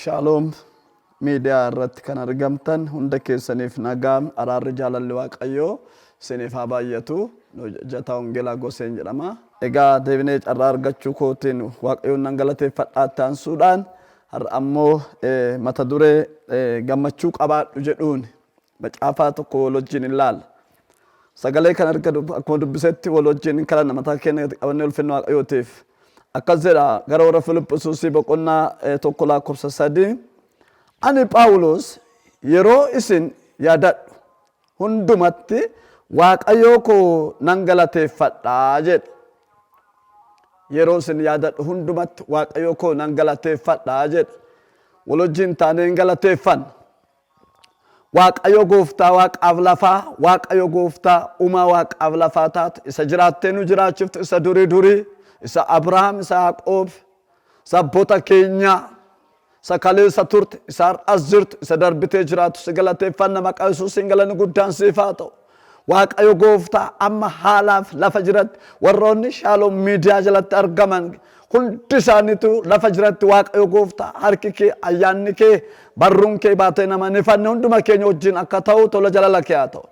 Shaaloom Miidiyaa irratti kan argamtan hunda keessaniif nagaan, araarri, jaalalli Waaqayyoo isiniif haa baay'atu. Hojjetaa Wangeelaa Goseen jedhama. Egaa deebinee carraa argachuu kootiin Waaqayyoon nan galateeffadha. Itti aansuudhaan har'a ammoo mata duree gammachuu qabaadhu jedhuun macaafaa tokko wal wajjin ilaalla. Sagalee kana erga akkuma dubbisetti wal wajjin hin kadhanna, mataa keenya gadi qabannee ulfinna Waaqayyootiif. Akkas jedha gara warra Filiphisuusii boqonnaa 1 lakkoofsa 3: Ani Phaawulos yeroo isin yaadadhu hundumatti Waaqayyoo koo nan galateeffadha jedha. Yeroo isin yaadadhu hundumatti Waaqayyoo koo nan galateeffadha jedha. Wal wajjin taanee hin galateeffanna. Waaqayyo gooftaa waaqaaf lafaa, Waaqayyo gooftaa uumaa waaqaaf lafaa taate, isa jiraattee nu jiraachiftu, isa durii durii, isa Abrahaam, isa Yaaqoob, isa abboota keenyaa, isa kaleessa turte, isa har'as jirtu, isa darbitee jiraattu, si galateeffanna maqaa Yesuusiin galanni guddaan siif haa ta'u. Waaqayyo gooftaa amma haalaaf lafa jiratti warroonni Shaaloom miidiyaa jalatti argaman hundi isaaniitu lafa jiratti Waaqayyo gooftaa harki kee, ayyaanni kee, barruun kee baatee nama hin ifanne hunduma keenya wajjin akka ta'u tola jalala kee haa ta'u.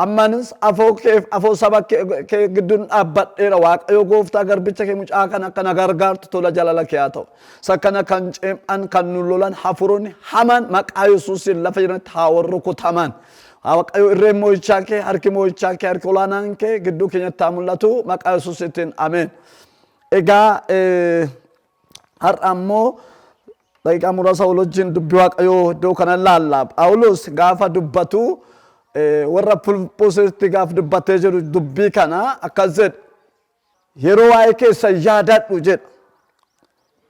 Ammanis afoo keef afoo saba kee gidduun dhaabbadheera. Waaqayyo gooftaa garbicha kee mucaa kana akka na gargaartu tola jalala kee haa ta'u. Isa kana kan ceem'an, kan nu lolan hafuuronni hamaan maqaa Yesuusiin lafa jiranitti haa warri kutaman. Waaqayyo irreen moo'ichaa kee, harki moo'ichaa kee, harki olaanaan kee gidduu keenyatti haa mul'atu maqaa Yesuusiitiin, ameen. Egaa har'a ammoo daqiiqaa muraasa wal wajjin dubbii Waaqayyoo iddoo kana ilaalla. Phaawulos gaafa dubbatu warra Filiphoositti gaafa dubbatee jiru dubbii kana akkas jedhe. Yeroo waa'ee keessan yaadadhu jedha.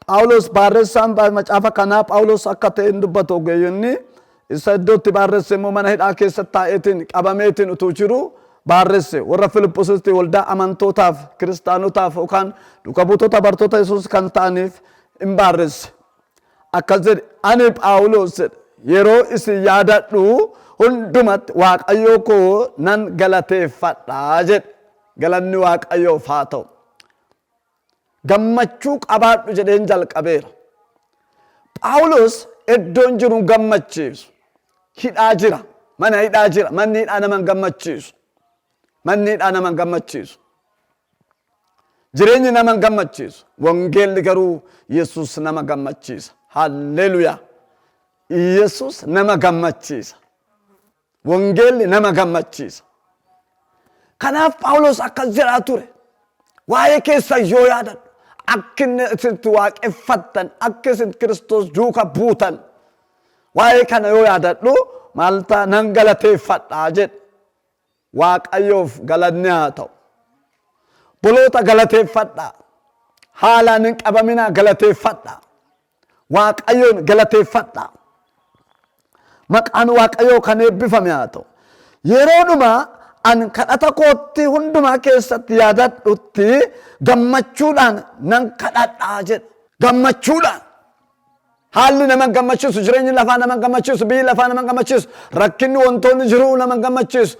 Phaawulos barreessaan macaafa kanaa Phaawulos akka ta'e hin dubbatu ogeeyyonni. Isa iddootti barreesse immoo mana hidhaa keessatti taa'eetiin qabameetiin utuu jiru barreesse. Warra Filiphositti waldaa amantootaaf, kiristaanotaaf yookaan duuka buutota bartoota Yesuus kan ta'aniif hin barreesse. Akkas jedhe, ani Phaawulos jedhe, yeroo isin yaadadhu hundumatti Waaqayyoo koo nan galateeffadha jedhe. Galanni Waaqayyoof haa ta'u. Gammachuu qabaadhu jedheen jalqabeera. Phaawulos iddoon jiru hin gammachiisu. Hidhaa jira. Mana hidhaa jira. Manni hidhaa nama hin gammachiisu. Manni hidhaa nama hin gammachiisu. Jireenyi nama hin gammachiisu. Wangeelli garuu Yesuus nama gammachiisa. Halleluyaa. Yesuus nama gammachiisa. Wangeelli nama gammachiisa. Kanaaf Phaawulos akkas jedhaa ture. Waa'ee keessan yoo yaadadhu, akka inni isinitti waaqeffattan, akka isin Kiristoos duuka buutan, waa'ee kana yoo yaadadhu maal ta'a, nan galateeffadha jedhe. Waaqayyoof galanni haa ta'u. Boloota galateeffadhaa. Haalaan hin qabaminaa, galateeffadhaa. Waaqayyoon galateeffadhaa. Maqaan Waaqayyoo kan eebbifame haa ta'u. Yeroodhuma an kadhata kootti hundumaa keessatti yaadadhutti gammachuudhaan nan kadhadhaa jedha. Gammachuudhaan. Haalli nama hin gammachiisu, jireenyi lafaa nama hin gammachiisu, biyyi lafaa nama hin gammachiisu, rakkinni wantoonni jiruu nama hin gammachiisu.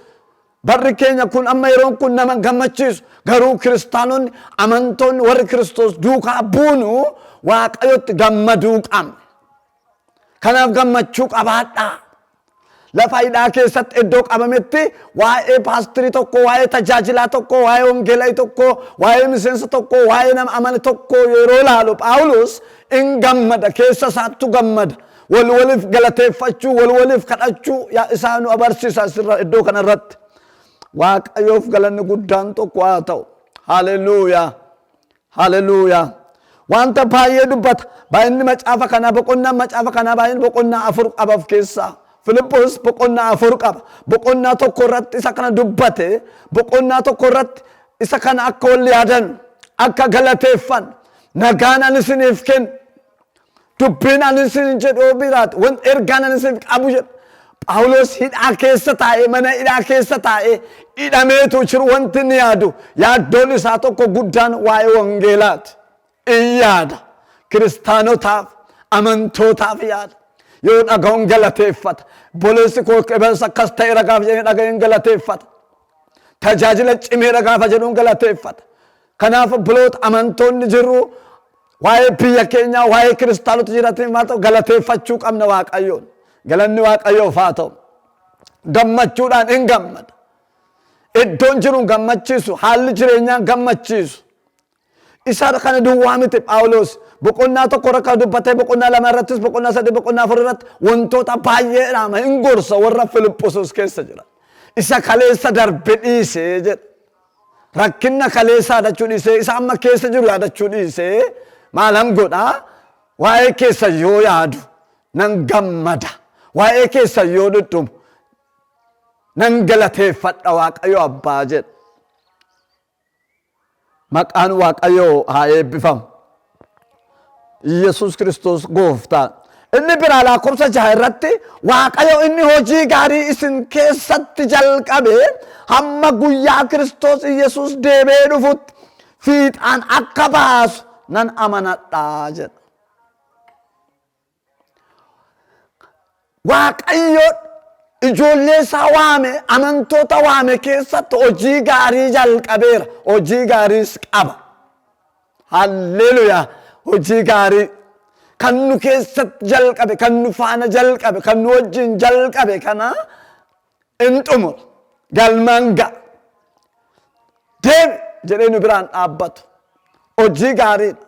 Barri keenya kun amma yeroon kun nama hin gammachiisu. Garuu kiristaanonni, amantoonni warri Kiristoos duukaa buunu Waaqayyotti gammaduu qabna. Kanaaf gammachuu qabaadhaa. Lafa hidhaa keessatti iddoo qabametti waa'ee paastirii tokko, waa'ee tajaajilaa tokko, waa'ee wangeelaa tokko, waa'ee miseensa tokko, waa'ee nama amane tokko yeroo ilaalu Phaawulos in gammada, keessa isaattu gammada. Wal waliif galateeffachuu, wal waliif kadhachuu isaa nu abarsiisa asirra iddoo kanarratti. Waaqayyoof galanni guddaan tokko haa ta'u. Haleluuyaa. Haleluuyaa. Wanta baay'ee dubbata. Baay'inni macaafa kanaa, boqonnaan macaafa kanaa baay'inni boqonnaa 4 qaba of keessaa. Filiphos boqonnaa 4 qaba. Boqonnaa 1 irratti isa kana dubbate. Boqonnaa 1 irratti isa kana akka wal yaadan, akka galateeffan, nagaan ani isiniif kennu, dubbiin ani isin jedhu yoo biraate, wanti ergaan ani isiniif qabu jedha. Phaawulos hidhaa keessa taa'ee, mana hidhaa keessa taa'ee hidhameetu jiru wanti inni yaadu, yaaddoon isaa tokko guddaan waa'ee wangeelaati. In yaada. Kiristaanotaaf, amantootaaf yaada. Yoo dhaga'uun galateeffata. Obboleessi koo qebensa akkas ta'eera gaafa jedhee dhaga'een galateeffata. Tajaajila cimeera gaafa jedhuun galateeffata. Kanaaf obboloota amantoonni jirru Waa'ee biyya keenyaa, waa'ee kiristaanota jiraatanii maal ta'u galateeffachuu qabna Waaqayyoon. Galanni Waaqayyoof haa ta'u. Gammachuudhaan hin gammada. Iddoon jiru hin gammachiisu, haalli jireenyaa hin gammachiisu. Isa kana duwwaa miti Phaawulos boqonnaa tokko irra kan dubbatee boqonnaa lama irrattis boqonnaa sadii boqonnaa afur irratti wantoota baay'ee dhaama hin gorsa warra Filiphisiis keessa jira. Isa kaleessa darbe dhiisee jedha. Rakkinna kaleessa yaadachuu dhiisee isa amma keessa jiru yaadachuu dhiisee maalan godhaa waa'ee keessa yoo yaadu nan gammada. Waa'ee keessa yoo dhudhumu nan galateeffadha Waaqayyo abbaa jedha. Maqaan Waaqayyoo haa eebbifamu. Yesuus Kiristoos gooftaa. Inni biraa lakkoofsa jaha irratti Waaqayyo inni hojii gaarii isin keessatti jalqabe hamma guyyaa Kiristoos Yesuus deebi'ee dhufutti fiixaan akka baasu nan amanadha jedha. Waaqayyo ijoollee isaa waame amantoota waame keessatti hojii gaarii jalqabeera. Hojii gaariis qaba. Halleluyaa! Hojii gaarii kan nu keessatti jalqabe, kan nu faana jalqabe, kan nu wajjin jalqabe kana in xumura. Galmaan ga'a. Deemi jedhee nu biraan dhaabbatu. Hojii gaariidha.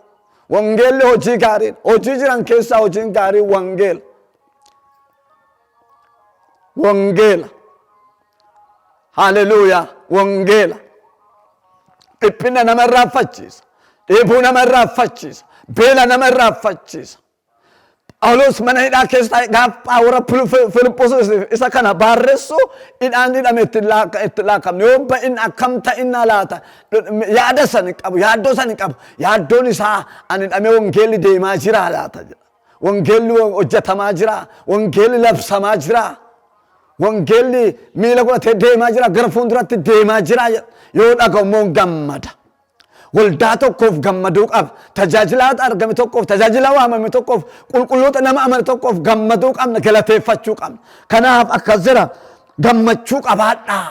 Wangeelli hojii gaariidha. Hojii jiran keessaa hojiin gaarii wangeela. Wangeela. Haleluuyaa. Wangeela. Dhiphina nama irraanfachiisa. Dheebuu nama irraanfachiisa. Beela nama irraanfachiisa. Phaawulos mana hidhaa keessa taa'ee gaafa warra Filiphoos isa kana barreessu hidhaan hidhame itti laakkamne yoo ba'in akkam ta'inna laata yaada san hin qabu yaaddoo san hin qabu yaaddoon isaa ani hidhamee wangeelli deemaa jira laata jedha wangeelli hojjetamaa jira wangeelli labsamaa jira wangeelli miila godhatee deemaa jira gara fuulduratti deemaa jira yoo dhaga'u immoo gammada. Waldaa tokkoof gammaduu qaba. Tajaajilaa argame tokkoof, tajaajila waamame tokkoof, qulqulloota nama amane tokkoof gammaduu qabna, galateeffachuu qabna. Kanaaf akkas jira gammachuu qabaadhaa.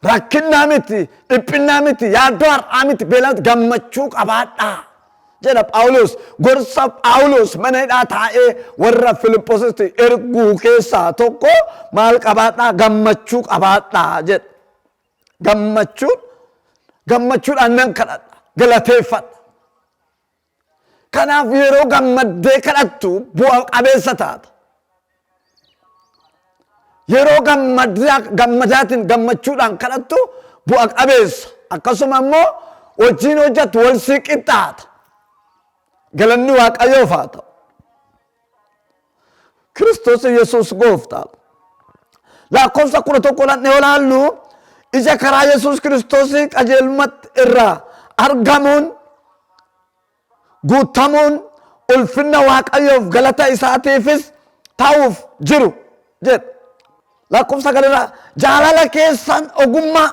Rakkinnaa miti, dhiphinnaa miti, yaaddoo har'aa miti, beelaa miti, gammachuu qabaadhaa. Jedha Phaawulos. Gorsa Phaawulos mana hidhaa taa'ee warra Filiphositti erguu keessaa tokko maal qabaadhaa? Gammachuu qabaadhaa jedha. Gammachuun gammachuudhaan nan kadhadha, galateeffadha. Kanaaf yeroo gammaddee kadhattu bu'a qabeessa taata. Yeroo gammadaatiin gammachuudhaan kadhattu bu'a qabeessa. Akkasuma immoo hojiin hojjettu wal sii qixxaata. Galanni Waaqayyoof haa ta'u. Kiristoos Yesuus gooftaadha. Lakkoofsa 11 dhaqnee yoo ilaallu ija karaa Yesuus Kiristoos qajeelumatti irraa argamuun guutamuun ulfinna Waaqayyoof galata isaatiifis ta'uuf jiru jedha. Lakkoofsa sagalirraa jaalala keessan ogummaa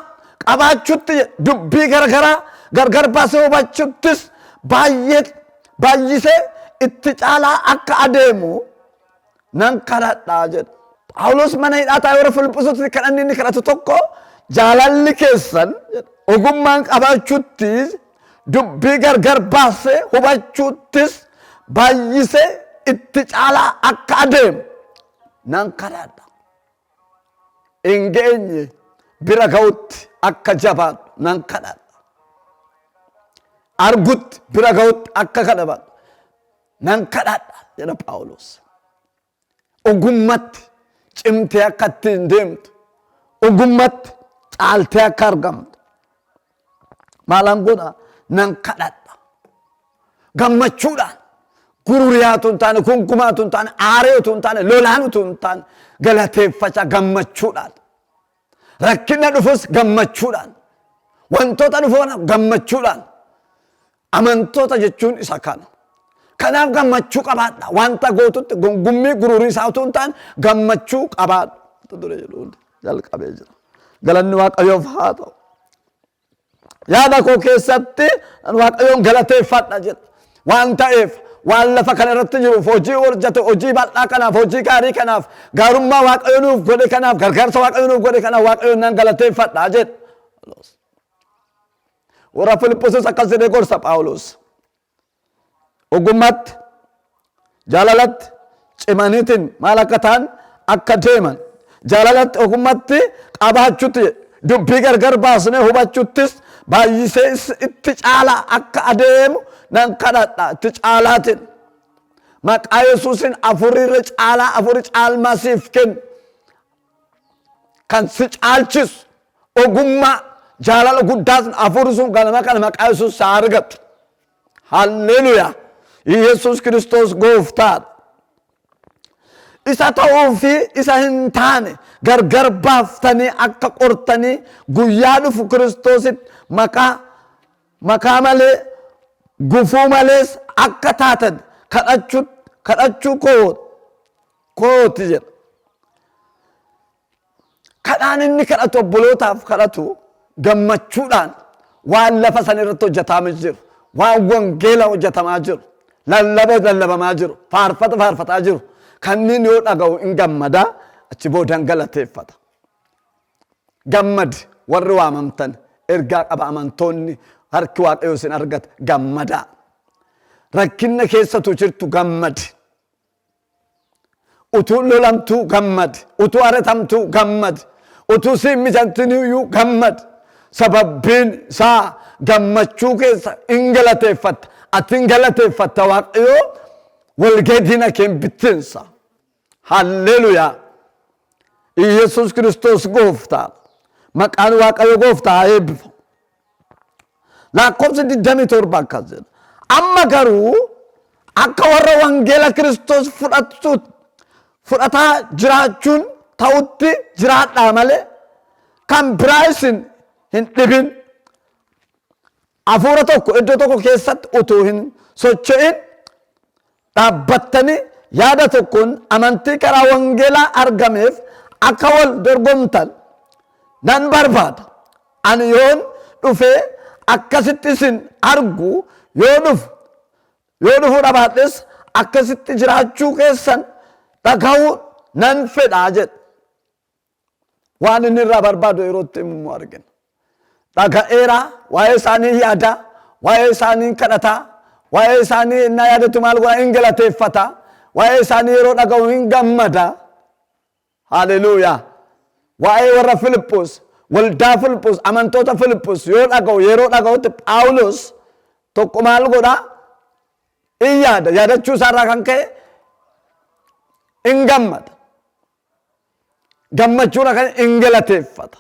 qabaachutti dubbii garagaraa gargar baasee hubachuttis baay'ee baay'isee itti caalaa akka adeemu nan kadhadha jedha. Phaawulos mana hidhaa taa'ee warra Filiphisootti kadhanni inni kadhatu tokko jaalalli keessan jedha, ogummaan qabaachutti dubbii gargar baasee hubachuttis baay'isee itti caalaa akka adeemu nan kadhadha. Hin geenye bira ga'utti akka jabaadhu nan kadhadha. Argutti bira ga'utti akka kadhabadhu nan kadhadha jedha Phaawulos. Ogummatti cimtee akka ittiin deemtu, ogummatti caaltee akka argamtu. Maalan godha nan kadhadha. Gammachuudhaan gururiyaa utuu hin taane, kunkumaa utuu hin taane, aaree utuu hin taane, lolaan utuu hin taane, galateeffachaa gammachuudhaan. Rakkina dhufus gammachuudhaan. Wantoota dhufan gammachuudhaan. Amantoota jechuun isa kana. Kanaaf gammachuu qabaadha. Wanta gootutti gungummii gururii isaa utuu hin taane gammachuu qabaadha. Dure jedhu jalqabee jira. Galanni Waaqayyoof haa ta'u. Yaada koo keessatti Waaqayyoon galateeffadha jedha. Waan ta'eef waan lafa kana irratti jiruuf hojii hojjete hojii bal'aa kanaaf hojii gaarii kanaaf gaarummaa Waaqayyo nuuf godhe kanaaf gargaarsa Waaqayyo nuuf godhe kanaaf Waaqayyoon nan galateeffadha jedha. Warra Filiphisiis akkas jedhee gorsa Phaawulos. Ogummaatti, jaalalatti cimaniitiin maal akka ta'an akka deeman, jaalalatti ogummaatti qabaachuutti, dubbii gargar baasnee hubachuuttis baay'isee itti caalaa akka adeemu nan kadhadha. Itti caalaatiin maqaa Yesuusiin afurii irra caalaa afurii caalmaa siif kennu, kan si caalchisu ogummaa jaalala guddaas afurii sun ganama kana maqaa Yesuus saa argatu. Halleluyaa! Yesuus Kiristoos gooftaadha. Isa ta'uu fi isa hin taane gargar baaftanii akka qortanii guyyaa dhufu Kiristoositti maqaa makaa malee gufuu malees akka taatan kadhachuu kooti jedha. Kadhaan inni kadhatu, obbolootaaf kadhatu, gammachuudhaan waan lafa san irratti hojjetamaa jiru, waan wangeela hojjetamaa jiru, lallaba lallabamaa jiru, faarfata faarfataa jiru, kanneen yoo dhaga'u in gammada, achi boodan galateeffata. Gammadi, warri waamamtan ergaa qaba, amantoonni harki Waaqayyoo isin argata, gammadaa. Rakkinna keessatu jirtu gammadi. Utuu lolamtuu gammadi. Utuu ari'atamtuu gammadi. Utuu siin mijatiniyyuu gammadi. Sababbiin isaa gammachuu keessa in galateeffatta. Ati in galateeffatta, Waaqayyoo walgahii diina kee hin bittinsa. Halleluyaa. Iyesuus Kiristoos gooftaa. Maqaan Waaqayyo gooftaa haa eebbifamu. Lakkoofsi 27 akkas jedha. Amma garuu akka warra wangeela Kiristoos fudhataa jiraachuun ta'utti jiraadhaa malee kan biraa isin hin dhibin. Hafuura tokko iddoo tokko keessatti utuu hin socho'in dhaabbattanii yaada tokkoon amantii karaa wangeelaa argameef akka wal dorgomtan nan barbaada. Ani yoon dhufee akkasitti isin argu, yoo dhufu yoo dhufuu dhabaadhes akkasitti jiraachuu keessan dhaga'uu nan fedhaa jedha. Waan inni irraa barbaadu yeroo itti immoo argina. Dhaga'eera, waa'ee isaanii yaada, waa'ee isaanii kadhata, waa'ee isaanii innaa yaadatu maal godha? Hin galateeffata, waa'ee isaanii yeroo dhaga'u hin gammada. Haleluuyaa. Waa'ee warra Filiphos, waldaa Filiphos, amantoota Filiphos yoo dhaga'u, yeroo dhaga'utti Phaawulos tokko maal godha? In yaada. Yaadachuu isaarraa kan ka'e in gammada. Gammachuudha kan in galateeffata.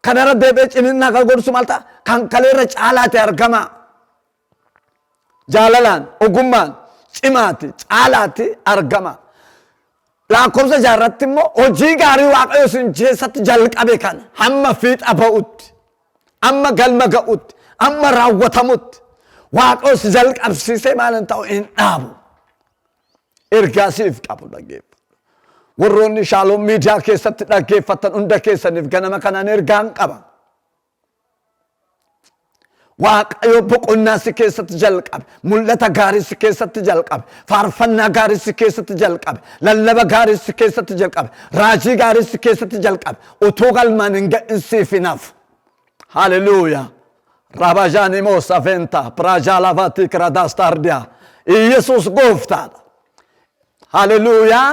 Kanarra deebi'ee ciminnaa kan godhu maal ta'a? Kan kaleerra caalaate argama. Jaalalaan, ogummaan cimaati, caalaati argama. Lakkoofsa jaarratti immoo hojii gaarii Waaqayyo isin keessatti jalqabe kana hamma fiixa ba'utti, amma galma ga'utti, amma raawwatamutti Waaqayyo si jalqabsiisee maal hin ta'u? Hin dhaabu. Ergaa siif qabu dhaggeeffadhu. Warroonni Shaaloom Miidiyaa keessatti dhaggeeffattan hunda keessaniif ganama kanaan ergaan qaba. Waaqayyo boqonnaa si keessatti jalqabe, mul'ata gaarii si keessatti jalqabe, faarfannaa gaarii si keessatti jalqabe, lallaba gaarii si keessatti jalqabe, raajii gaarii si keessatti jalqabe, utuu galmaan hin ga'in siif hin hafu. Haleluuyaa. Rabajaani moosa venta, prajaalavati kradastardia. Iyesuus gooftaadha. Haleluuyaa.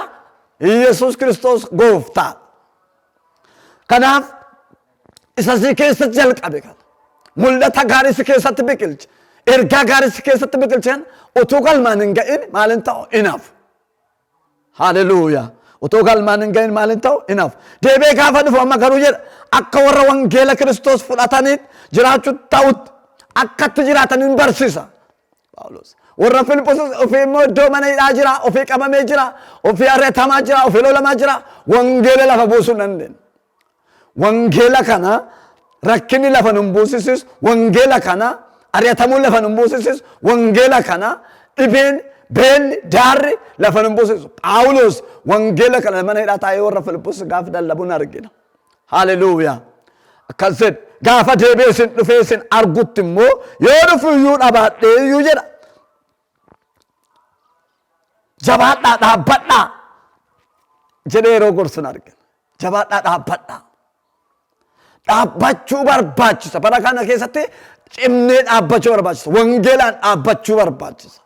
Iyesuus Kiristoos gooftaadha. Kanaaf isa si keessatti jalqabe kana, mul'ata gaarii si keessatti biqilche, ergaa gaarii si keessatti biqilche kana utuu galmaan hin ga'in maal hin ta'u? Hin hafu. Haleluuyaa. Utuu galmaan hin ga'in maal hin ta'u? Hin hafu. Deebi'ee gaafa dhufu amma garuu jedha, akka warra wangeela Kiristoos fudhataniit jiraachuu ta'utti akkatti jiraatan hin barsiisa. Phaawulos. Warra Filiphoos ofii immoo iddoo mana hidhaa jira, ofii qabamee jira, ofii ari'atamaa jira, ofii lolamaa jira. Wangeela lafa buusuu hin dandeenye. Wangeela kana rakkinni lafa nun buusisisu, wangeela kana ari'atamuun lafa nun buusisisu, wangeela kana dhibeen, beelli, daarri lafa nun buusisu. Phaawulos wangeela kana mana hidhaa taa'ee warra Filiphoos gaafa lallabuun argina. Haleluuyaa. Akkas jedhe, gaafa deebi'ee isin dhufee isin argutti immoo, yoo dhufu iyyuu dhabaadhee iyyuu jedha. Jabaadhaa dhaabbadhaa jedhee yeroo gorsun argina. Jabaadhaa dhaabbadhaa. Dhaabbachuu barbaachisa. Bara kana keessatti Cimnee dhaabbachuu barbaachisa. Wangeelaan dhaabbachuu barbaachisa.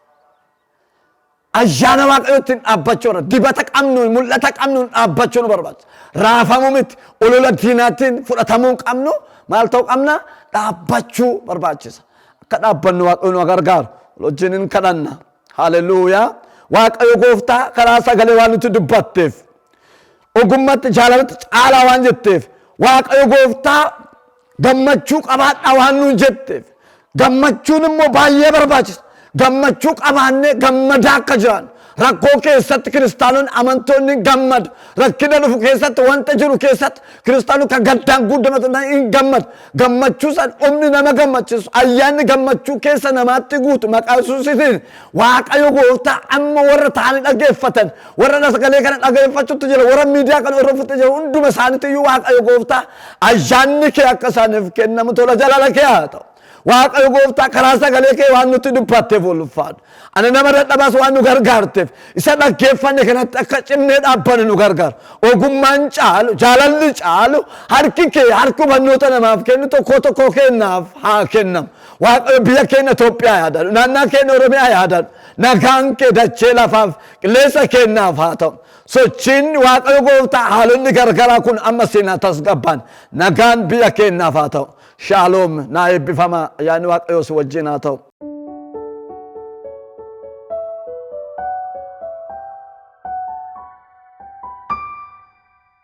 Ayyaana Waaqayyootiin dhaabbachuu barbaachisa. Dibata qabnuun, mul'ata qabnuun dhaabbachuu nu barbaachisa. Raafamuu miti. Olola diinaatiin fudhatamuu hin qabnu. Maal ta'uu qabna? Dhaabbachuu barbaachisa. Akka dhaabbannu Waaqayyo nu gargaaru. Wajjin hin kadhanna. Haleluuyaa. Waaqayyo gooftaa karaa sagalee waan nuti dubbatteef. Ogummatti jaalalatti caalaa waan jetteef. Waaqayyo gooftaa gammachuu qabaadhaa waan nuun jetteef. Gammachuun immoo baay'ee barbaachisa. Gammachuu qabaannee gammadaa akka jiraannu. Rakkoo keessatti kiristaanonni amantoonni hin gammadu. Rakkina dhufu keessatti wanta jiru keessatti kiristaanonni kan gaddaan guutamatan hin gammadu. Gammachuu san humni nama gammachiisu ayyaanni gammachuu keessa namaatti guutu maqaa Yesuusiitiin Waaqayyo gooftaa amma warra ta'anii dhageeffatan warra sagalee kana dhageeffachuutti jira warra miidiyaa kana hordofutti jira hunduma isaaniitti iyyuu Waaqayyo gooftaa ayyaanni kee akka isaaniif kennamu tola jaalala kee haa ta'u. Waaqayyo gooftaa karaa sagalee kee waan nutti dubbatteef ulfaadhu. Ani nama dadhabaas waan nu gargaarteef isa dhaggeeffanne kanatti akka cimnee dhaabbanne nu gargaaru. Ogummaan caalu, jaalalli caalu, harki kee harki hubannoota namaaf kennu tokko tokko kennaaf haa kennamu. Waaqayyo biyya keenya Itoophiyaa yaadadhu, naannaa keenya Oromiyaa yaadadhu. Nagaan kee dachee lafaaf qilleensa keenyaaf haa ta'u. Sochiin Waaqayyo gooftaa haalonni gargaraa kun amma seenaa tasgabbaan nagaan biyya keenyaaf haa ta'u. Shaaloom naa eebbifama ayyaanni Waaqayyoo si wajjin haa ta'u.